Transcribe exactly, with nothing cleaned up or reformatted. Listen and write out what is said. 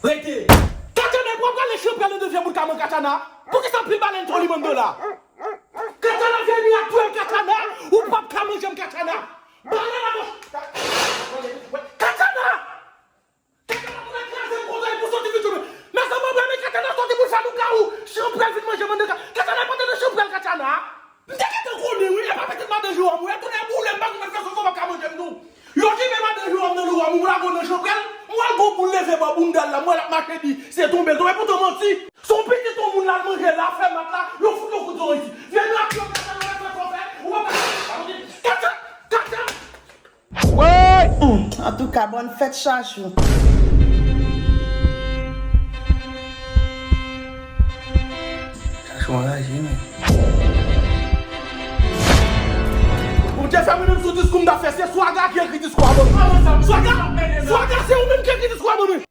Rete. Katchana, pou w ap rale chanpyèl nan dezyèm bout kaman Katchana? Poukisa pil balèn tò li bann dola? Katchana, vini ak twèl Katchana, ou p ap ka manje m Katchana. Balèn a bòch. Katchana! Katchana pou nan kraze m konsa, pou soti vit yo. Mezanmi, mwen men Katchana soti pou l fè nou kawou. Chanpyèl vin manje bann de ka. Katchana, pa tande chanpyèl Katchana. M te gentan konnen, wi, e pa petèt madan Jewòm, wi, e tounen boule, m pa konn fè sòs, w ap ka manje m tou. Yo kenbe madan Jewòm nan lou a, m lage w nan chanpyèl, m wè l gon boul leve bò bounda l la, m wè l ap mache di, se tonbe l tonbe, poutan manti. Se yon pitit yon moun l al manje la, fè mat la, yo fout yon kout zòrèy isi. Vye nwa ki yo fè sa, yo fè fòfè, ou pa ka. Katchan! Katchan! Woy! Hmm, antouka, bòn fèt Chachou. Chachou anraje, men. Bondye fè mwen menm sou diskou m t ap fè, se Swaga ki ekri diskou a ban mwen. Swaga! Swaga, se ou menm ki ekri diskou a ban mwen.